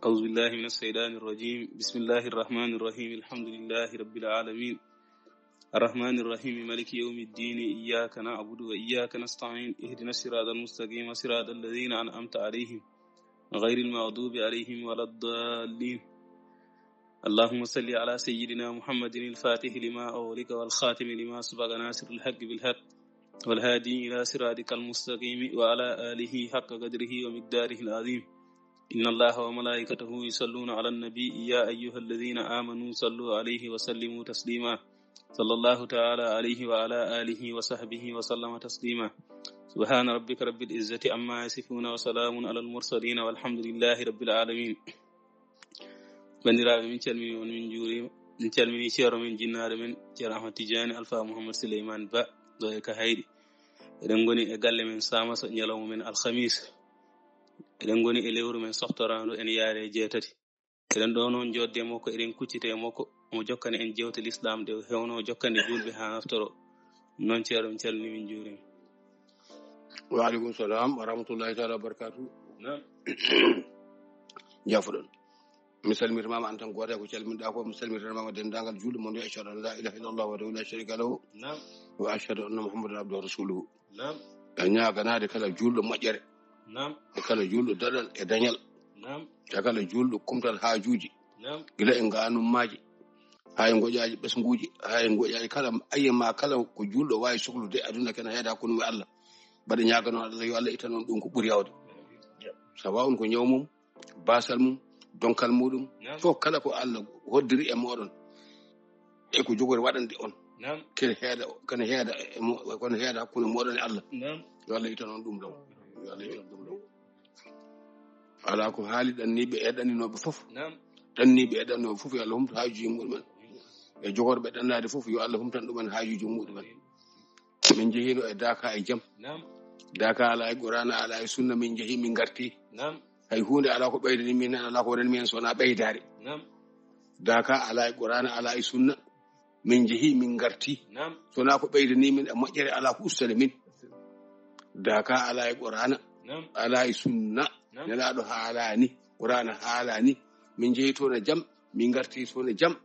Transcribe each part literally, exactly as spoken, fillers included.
أعوذ بالله من الشيطان الرجيم. بسم الله الرحمن الرحيم. الحمد لله رب العالمين. الرحمن الرحيم. مالك يوم الدين. إياك نعبد وإياك نستعين. اهدنا الصراط المستقيم. صراط الذين أنعمت عليهم. غير المغضوب عليهم ولا الضالين. اللهم صل على سيدنا محمد الفاتح لما أغلق والخاتم لما سبق ناصر الحق بالحق والهادي إلى صراطك المستقيم وعلى آله حق قدره ومقداره العظيم. إن الله وملائكته يصلون على النبي، يا أيها الذين آمنوا صلوا عليه وسلموا تسليما. صلى الله تعالى عليه وعلى آله وصحبه وسلم تسليما. سبحان ربك رب العزة عما يصفون وسلام على المرسلين والحمد لله رب العالمين. Banndiraaɓe, min calminii on, min njuuriima. Min calminii ceerno men, jinnaaɗo men, Ceerno Ahmad Tijaani Alfa Muhammad Suleymaan Ba, ɗo e Kahayɗi. Eɗen ngoni e galle men Saamasa, ñalawma men alhamis. Eɗen ngoni e lewru men softoraandu, en yaare jeetati. Eɗen ɗo noon njoodde e makko, eɗen kuccite e makko, omo jokkani en jewte lislaam ɗe o heewno jokkande juulɓe haa naftoro. Noon ceerno, min calminii, min njuuriima. Wa aleykum salam wa rahmatullahi taala wa barakatuh. Naam. Jaafoɗon. Mi salmitimama an tan gooto ko calminɗa ko, mi salmitimama denndaangal juulɗo mon, yo ashhadu an la ilaha illallah wahdahu la sharika lahu. Naam. Wa ashhadu anna Muhammadan abduhu wa rasuluhu. Naam. E ñaaganaade kala juulɗo moƴƴere. Naam. E kala juulɗo daɗal e dañal. Naam. E kala juulɗo kumtal haajuuji. Naam. Gila e ngaanummaaji, haa e ngoƴaaji ɓesnguuji, haa e ngoƴaaji kala, ayya ma kala ko juulɗo waawi soklude aduna kene heeda hakkunde mum e Allah. Mbaɗa ñaagano Allah yo Allah ittan on ɗum ko ɓuri heewde. Sawa on ko ñaw mum, baasal mum, donkal muɗum, Naam. Fof kala ko Allah hoddiri e mooɗon. E ko jogori waɗande on. Naam. Kene heeda, kene heeda e mo-, kono heeda hakkunde mooɗon e Allah. Naam. Yo Allah ittan on ɗum ɗo. Yo Allah ittan ɗum ɗo. Alaa ko haali ɗanniiɓe e ɗanninooɓe fof. Naam. Ɗanniiɓe e ɗanninooɓe fof, yo Allah humtu haajuuji muɗumen. E jogorɓe ɗannaade fof, yo Allah humtan ɗumen haajuuji muɗumen. Min njehiino e Daaka e jam. Naam. Daaka alaa e Qur'aana, alaa e sunna, min njehi, min ngarti. Naam. Hay huunde alaa ko ɓeydani min, alaa ko wonani min, so wonaa ɓeydaare. Naam. Daaka alaa e Qur'aana, alaa e sunna, min njehi, min ngarti. Naam. So wonaa ko ɓeydani min e moƴƴere, alaa ko ustani min. Daaka alaa e Qur'aana, Naam. Alaa e sunna. Naam. Nelaaɗo haalaani, Qur'aana haalaani. Min njehi toon e jam, min ngarti toon e jam,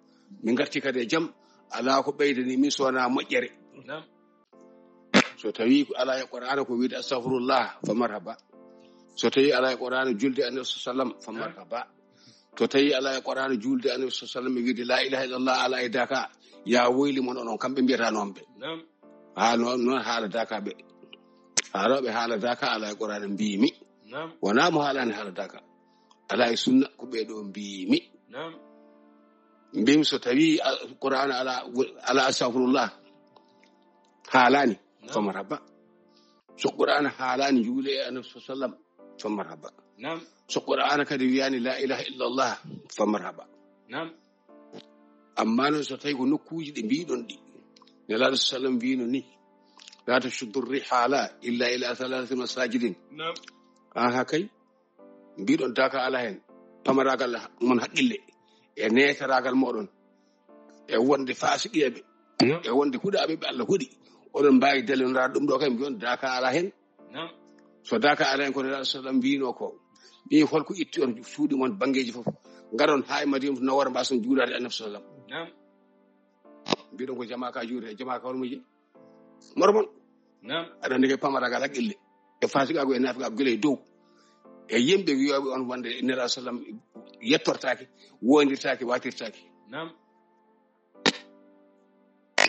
min ngarti kadi e jam. Alaa ko ɓeydani min so wonaa moƴƴere. Naam. So tawi ko alaa e Qur'aana ko wiide astagfirullah, fa marhaba. So tawi alaa e Qur'aana julde Annabi sallam, fa Naam. Marhaba. So tawi alaa e Qur'aana julde Annabi sallam, wiide la ilaha illallah alaa e Daaka, ya woyli mon onon, kamɓe mbiyata noon ɓe. Naam. Haa noon, noon haala Daaka ɓe. Haalooɓe haala Daaka alaa e Qur'aana mbiimi. Naam. Wonaa mo haalaani haala Daaka. Alaa e sunna ko ɓee ɗo mbiimi. Naam. Mbiimi so tawi a-, Qur'aana alaa, alaa astagfirullah. Haalaani, Naam. Fa marhaba. So Qur'aana haalaani juule e Annabi sallam, fa marhaba. Naam. So Qur'aana kadi wiyaani la ilaha illallah, fa marhaba. Naam. Amma noon so tawi ko nokkuuji ɗi mbiɗon ɗi. Nelaaɗo sallam wiino ni, la tashuddu rihala illa ila thalathin masajidin. Naam. Aha kay. Mbiɗon Daaka alaa heen. Pamaraagal mon haqqille. E neetaraagal moɗon. E wonde faasiqiyaɓe. Naam. E wonde huɗaaɓe ɓe Allah huɗi. Oɗon mbaawi dalilondaade ɗum ɗo kay mbiɗon Daaka alaa heen. Naam. So Daaka alaa heen ko Nelaaɗo sallam wiino ko. Ɓe holko itti on suuɗi mon banngeeji fof. Ngaron haa e Madina nawora mbason juulaade Annabi sallam. Naam. Mbiɗon ko jamaaka juuɗe, jamaaka holmo jeyi? Mormon. Naam. Aɗa anndi kay pamaraagal haqqille. E faasiqaagu e naafiqaagu gila e dow. E yimɓe wiyooɓe on wonde Nelaaɗo sallam yettortaake, wondirtaake, watirtaake. Naam.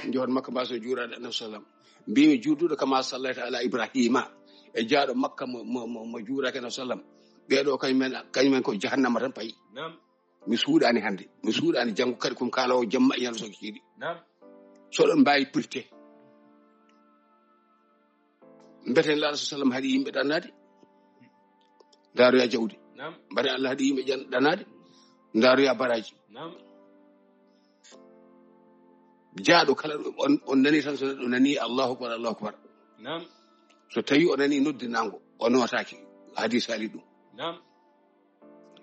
Njohon makka mbaso juuraade Annabi sallam. Mbimi juuduɗo kama sallayta ala Ibrahima. E jaaɗo makka mo, mo, mo, mo juuraake Annabi sallam. Ɓeeɗo kañumen, kañumen ko jahannama tan payi. Naam. Mi suuɗaani hannde. Mi suuɗaani janngo kadi ko mi kaaloowo jamma e ñalawma so kiiɗi. Naam. So ɗon mbaawi pirte. Mbeten Nelaaɗo sallam haɗi yimɓe ɗannaade. Ndaaroya jawdi. Naam. Mbeten Allah haɗi yimɓe jan-, ɗannaade. Ndaaroya baraaji. Naam. Jaaɗo kala on, on nani tan so neɗɗo nani Allahu akbar, Allahu akbar. Naam. So tawi o nani noddinaango, o nootaaki. Hadis haali ɗum. Naam.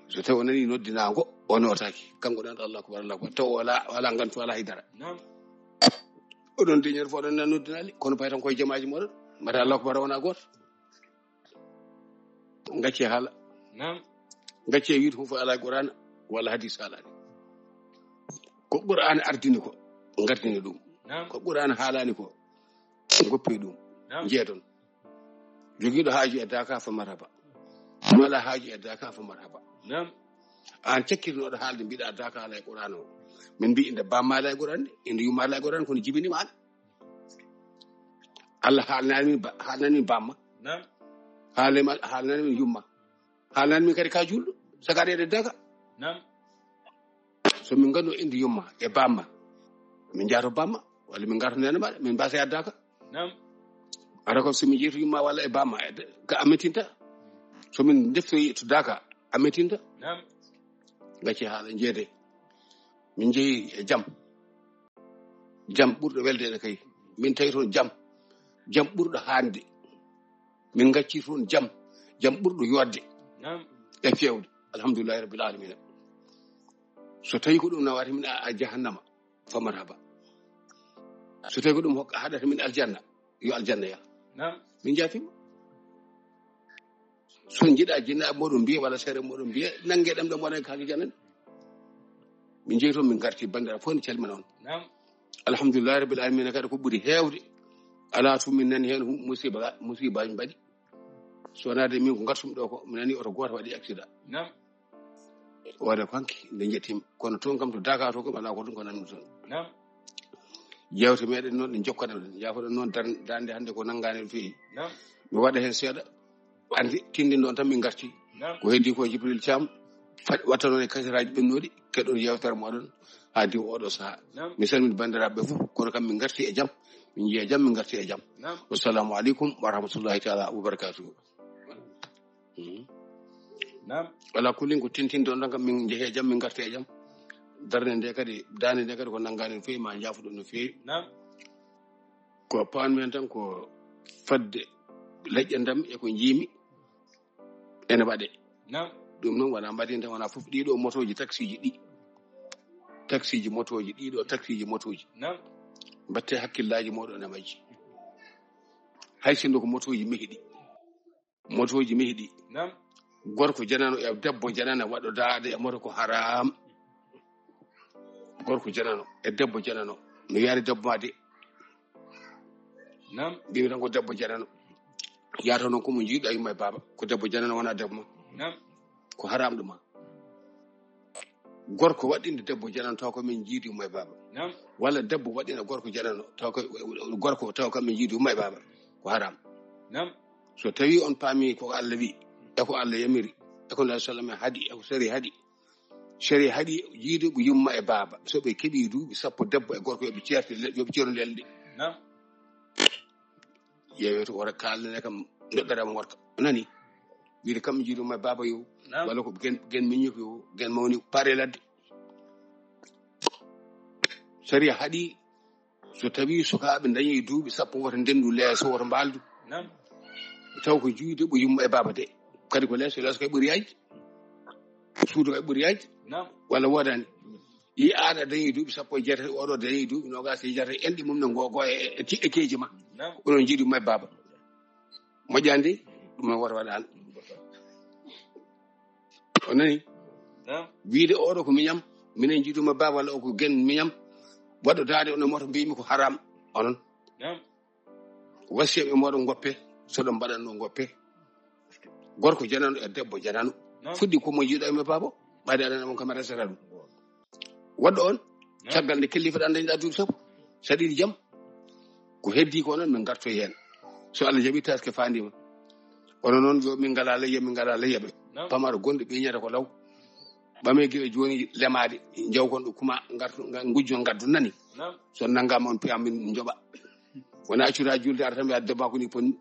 So tawi o nani noddinaango, o nootaaki. Kanko ɗan Allahu akbar, Allahu akbar. Taw o wala, wala ngantu, wala haydara. Naam. Oɗon deñer fof oɗon nani noddinaali, kono pay tan koye jamaaji moɗon. Mbaɗa Allahu akbar wona gooto. Ngacce haala. Naam. Gacce wiide fof alaa e Qur'aana walla hadiis haalaani. Ko Qur'aana ardini ko, ngartini ɗum. Naam. Ko Qur'aana haalaani ko, ngoppe ɗum. Naam. Njeeton. Jogiiɗo haaju e daaka fa marhaba. Mo alaa haaju e daaka fa marhaba. Naam. Aan cakkitinooɗo haalde mbiɗa daaka alaa e Qur'aana o. Min mbi inde bamma alaa e Qur'aana de, inde yumma alaa e Qur'aana, kono jibini ma an. Allah haalnani min ba-, haalnani min bamma. Naam. Haalnani ma, haalnani min yumma. Haalnani min kadi ka juulɗo, saka aɗa daaka. Naam. So min nganndo inde yumma e bamma, min njaato bamma, walla min ngarto nene maɗa, min mbasa yaddaaka. Naam. Ara ko so min njeyto yumma walla e bamma, e de-, ka a metinta. So min ndeftoyi to daaka, a metinta. Naam. Gacce haala njeede. Min njehi e jam. Jam ɓurɗo welde ene kay. Min tawi toon jam. Jam ɓurɗo haande. Min ngacci toon jam. Jam ɓurɗo yodde. Naam. E fewde. Alhamdulillahi rabbil alamina. So tawi ko ɗum nawata min a, a jahannama, fa marhaba. So tawi ko ɗum hokka haɗata min aljanna, yo aljanna ya. Naam. Min jaafiima. So njiɗa jinna moɗon mbiya walla seere moɗon mbiya, nange ɗam ɗo moɗon kaaki janan. Min jeyi toon, min ngarti, banndiraaɓe fof ne calmina on. Naam. Alhamdulillahi rabbil alamina, kadi ko ɓuri heewde. Alaa tun min nani heen hu-, musiba, musibaaji mbaɗi. So wonaa de min ko ngartumi ɗo ko, mi nani oto gooto waɗi accident. Naam. Waɗa ko hanki nde njettiimi. Kono toon kam to Dakar to kam alaa ko ɗum ko nanmi toon. Naam. Jeewte meɗen noon ɗe njokkaɗen ɗon. Jaafoɗon noon dar-, darnde hannde ko nanngaani no feewi. Naam. Mi waɗa heen seeɗa. Anndi tinndin ɗon tan min ngarti. Naam. Ko heddi ko Jibril Thiam. Fa-, watta noon e kasiraaji ɓennooɗi. Keɗon yeewtere moɗon haa diwa oɗo sahaa. Naam. Mi salmini banndiraaɓe fof. Kono kam min ngarti e jam. Min njiya jam, min ngarti e jam. Naam. Wassalamu aleykum wa rahmatullahi taala wa barakatuhu. Mhm. Naam. Ala kullin ko tintinɗon ɗon kam min njehe jam, min ngarte e jam. Darnde nde kadi, daande nde kadi ko nanngaani no feewi, ma njaafoɗon no feewi. Naam. Ko paanmi heen tan ko fadde leƴƴe ndam e ko njiimi ene waɗe. Naam. Ɗum noon wonaa mbaɗi tan wonaa fof ɗiɗo motooji taksiiji ɗi. Taksiiji motooji ɗiɗo, taksiiji motooji. Naam. Mbatte hakkillaaji mooɗon e majji. Hay sinno ko motooji mehi ɗi. Motooji mehi ɗi. Naam. Gorko janano e debbo janano waɗɗo daade e moto ko haram. Gorko janano e debbo janano. No yaari debbo ma de. Naam. Mbimi tan ko debbo janano. Yaata noon ko mo njiiɗa yumma e baaba. Ko debbo janano wona debbo ma. Naam. Ko haram ɗum ma. Gorko waɗɗinde debbo janano taw ko min njiidi yumma e baaba. Naam. Walla debbo waɗɗina gorko janano taw ko, gorko taw ko min njiidi yumma e baaba. Ko haram. Naam. So tawi on paami ko Allah wi, e ko Allah yamiri, e ko Nabi sallam haɗi, e ko sari haɗi. Sari haɗi jiiduɓe yumma e baaba. So ɓe keɓi duuɓi sappo debbo e gorko yoɓe ceerte le-, yoɓe ceerno lelde. Naam. Ƴeewe to wota kaalane kam ndoɗɗere am worka. Nani? Wiide kam jiidu ma baaba yo. Naam. Walla ko gen, gen miñi ko yo, gen mawni pare ladde. Sariya haɗi so tawi sukaaɓe dañi duuɓi sappo woto ndendu leeso woto mbaaldu. Naam. Taw ko jiiduɓe yumma e baaba de. Kadi ko leeso, leeso kay ɓuri yaaj. Suudu kay ɓuri yaaj. Naam. Walla woodani. Yi aɗa dañi duuɓi sappo e jeetati, oɗo dañi duuɓi noogaas e jeetati, enɗi mum ne ngo-, ngo e, e tiɗɗe keeji ma. Naam. Onon njiidu ma e baaba. Moƴƴaani de, ɗum en woto waɗa an. O nani? Naam. Wiide oɗo ko miñam, minen njiidu ma baaba walla o ko gen miñam. Waɗɗo daade onon moto mbiymi ko haram. Onon. Naam. Wasiya ɓe moɗon ngoppe, so ɗon mbaɗanno ngoppe. Gorko janano e debbo janano. Naam. Fuɗɗi ko mo jiiɗa e mo baaba, ɓayde aɗa on kamera sera ɗum. Waɗɗo on, naam, caggal nde kellifa ɗan dañɗa duuɓi sappo, saɗiɗi jam. Ko heddi ko onon min ngartoy heen. So Allah jaɓi taske fandima. Onon noon yo min ngala layya, min ngala layya ɓe. Naam. Pamaro gonɗo ɓe ñata ko law. Ɓame gila jooni lemaade, jaw kon ɗo kuma ngartu, nga-, ngujjo ngaddu nani. Naam. So nangama on piyam min njoɓa. Wona accura julde ara tan mi adda ma ko ni ponni.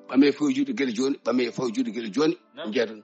Ɓame fo juuɗe gila jooni, ɓame fo juuɗe gila jooni. Naam. Jeeton.